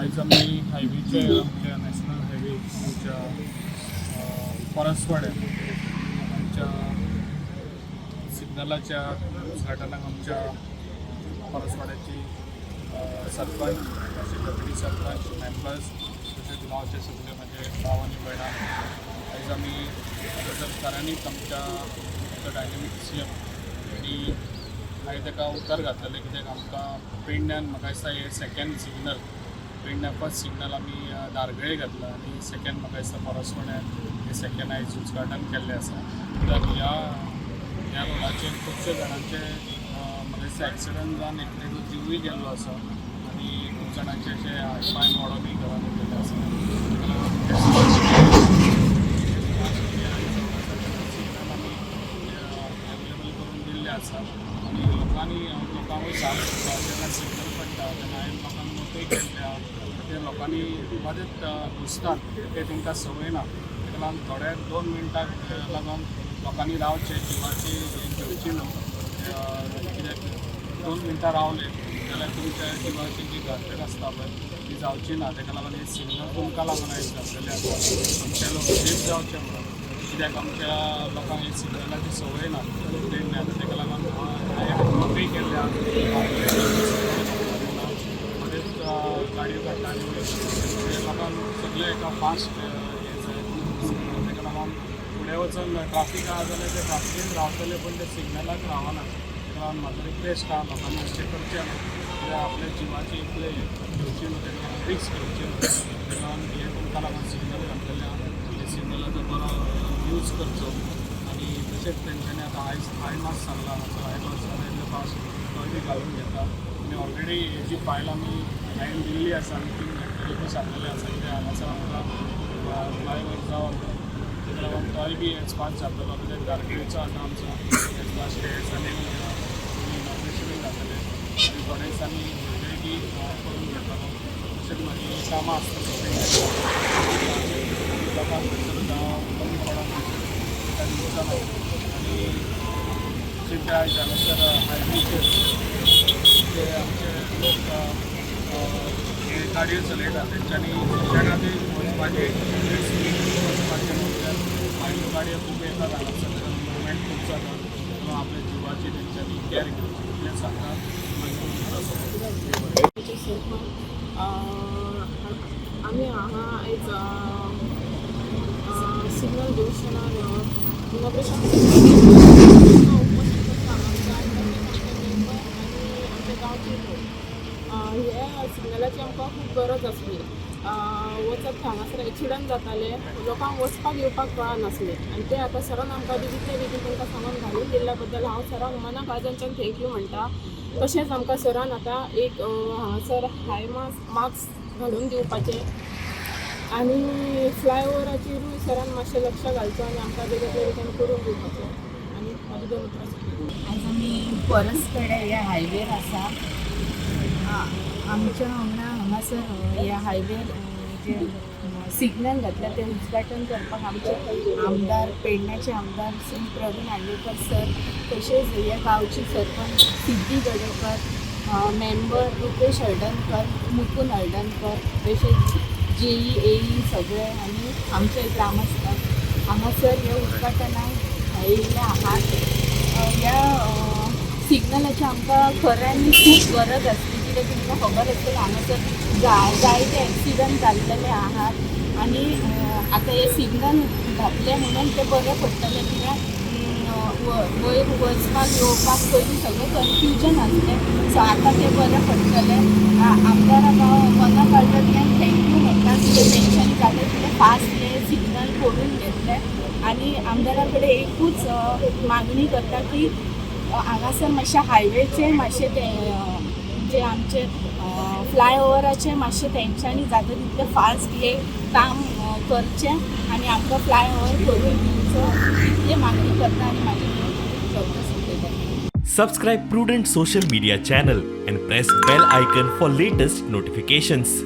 आयज आमी हायवेचे, आमच्या नॅशनल हायवे, आमच्या परसवाड्या आमच्या सिग्नलाच्या उद्घाटनाक आमच्या परसवाड्याची सरपंच, तशें डेप्युटी सरपंच, मेंबर्स, तशेंच गांवचे सगळे म्हजे भाव आनी भयणां, आयज आमी हांगासर खऱ्यांनीच आमच्या डायनेमीक सीएम हेणी हांवें ताका उतर घातलेलें, कित्याक आमकां पेडण्यान म्हाका दिसता हे सेकंड सिग्नल, पेडण्या फर्स्ट सिग्नल आमी दारगळे घातला आनी सेकंड म्हाका दिसता परसवाड्यान हे सेकंड आयज उद्घाटन केल्लें आसा. कित्याक ह्या ह्या रोडाचेर खुबशे जाणांचे म्हाका दिसता एक्सिडंट जावन एकटो जिवूय गेल्लो आसा आनी खूब जाणांचे अशे हात पांय मोडोनूय घरान गेल्ले आसा. ताका लागून सिग्नल आमी अवेलेबल करून दिल्ले आसा आनी लोकांनी, हांव लोकांकूय सांगता, जेन्ना सिग्नल पडटा तेन्ना हांवें लोकांक नोटूय केल्ले आहा, ते लोकांनी मदेंच घुसतात, ते तांकां संवय ना. ताका लागून थोड्या 2 मिनटाक लागून लोकांनी रावचें, जिवाची घेवची न्हू, कित्याक 2 मिनटां रावले जाल्यार तुमच्या जिवाची जी घातक आसता पळय ती जावची ना. ताका लागून हे सिग्नल तुमकां लागून आयज घातलेले आसा, आमचे लोक सेफ जावचे म्हणून, कित्याक आमच्या लोकांक हे सिग्नलाची संवय ना पेडण्यात. ताका लागून हांवें नोटूय केल्ले आहा, मदेंच गाडयो काडटा आनी वयता. लोकांक सगळे एका फास्ट हे जाय. ताका लागून फुडें वचून ट्राफीक आहा जाल्यार ते ट्राफिकेन रावतले, पूण ते सिग्नलाक रावना. ताका लागून म्हाजो रिक्वेस्ट आहा, लोकांनी अशें करचें न्हू, कित्याक आपल्या जिवाची इतले घेवची न्हू, ताका रिस्क घेवची न्हू. ताका लागून हे तुमकां लागून सिग्नल घातलेले आहा, ते सिग्नलाचो बरो यूज करचो. आनी तशेंच तेंच्यांनी आतां आयज हाय मास्क सांगला, हांगासर हाय मास्क जाता इतले फास्ट, तोय बी घालून घेता. आनी ऑलरेडी हेजी फायल आमी हांवें दिल्ली आसा, मिटींग घेतलेली सांगलेलें आसा, कित्याक हांगासर आमकां फ्लायओवर जावन ताका लागून तोय बी एज फास्ट जातलो, कित्याक गारगेळचो आतां आमचो एज फास्ट हे दिसांनी इनॉग्रेशनूय जातलें आनी थोड्या दिसांनी हेजेय बी करून घेतलो. तशेंच म्हाजी कामां आसतलीं आनी लोकांक थंयसर हांव कमी पडोन थंयसर दिवचो ना. आनी तशेंच त्या आयज हांगासर हायवेचेर जे आमचे लोक हे गाडयो चलयतात, तेंच्यांनी सुशेगादूय वचपाचें, स्पीड वचपाचें न्हू, कित्याक भायल्यो गाडयो खूब येतात हांगासर, मुवमेंट खूब जाता. म्हणून आपल्या जिवाची तेंच्यांनी केअर घेवची इतलेंच सांगता. मागीर आमचे सरपंच, आमी हांगा आयज सिग्नल जंक्शनार इनॉग्रेशन उपस्थित आसा आमच्या तशेंच आमचे मेंबर आनी आमच्या गांवचे लोक. हे सिग्नलाची आमकां खूब गरज आसली. वचत हांगासर एक्सिडंट जाताले, लोकांक वचपाक येवपाक कळनासलें आनी ते आतां सरान आमकां बेगीतल्या बेगीन तांकां सांगून घालून दिल्ल्या बद्दल हांव सरांक मना काळजांच्यान thank you म्हणटा. तशेंच आमकां सरान आतां एक हांगासर हाय मास्क घालून दिवपाचें आनी फ्लायओवराचेरूय सरान मातशें लक्ष घालचो आनी आमकां बेगीन बेगीन करून दिवपाचें आनी म्हाजी दोन उतरां सोंपलीं. आज आमी परसकडे ह्या हायवेर आसा. आमच्या वांगडा हांगासर ह्या हायवेर जे सिग्नल घातल्या ते उद्घाटन करपाक आमचे आमदार, पेडण्याचे आमदार श्री प्रवीण आर्लेकर सर, तशेंच ह्या गांवचे सरपंच सिद्धी गडेकर, मेंबर रुपेश हळदणकर, मुकुंद हळदणकर, तशेंच जेई, एई सगळे आनी आमचे ग्रामस्थ हांगासर हे उद्घाटनाक येयल्ले आहात. ह्या सिग्नलाची आमकां खऱ्यांनी खूब गरज आसली, कित्याक तुमकां खबर आसतलें हांगासर जायते एक्सिडंट जाल्लेले आहात आनी आतां हे सिग्नल घातले म्हणून ते बरें पडटलें, कित्याक वयर वचपाक येवपाक पयलीं सगळें कन्फ्युजन आसलें, सो आतां तें बरें पडटलें. आमदाराक हांव मना काळजांतल्यान thank you म्हणटा, कितें तेंच्यांनी जाता तितलें फास्ट हे सिग्नल करून घेतले. आनी आमदारा कडेन एकूच मागणी करता की हांगासर मातशें हायवेचे मातशें ते जे आमचे फ्लायओवराचे मातशें तेंच्यांनी जाता तितलें फास्ट हे काम करचें आनी आमकां फ्लायओवर करून दिवचो इतलें मागणी करता आनी म्हाजे दोन शब्द सोंपयता. Subscribe Prudent Social Media channel and press bell icon for latest notifications.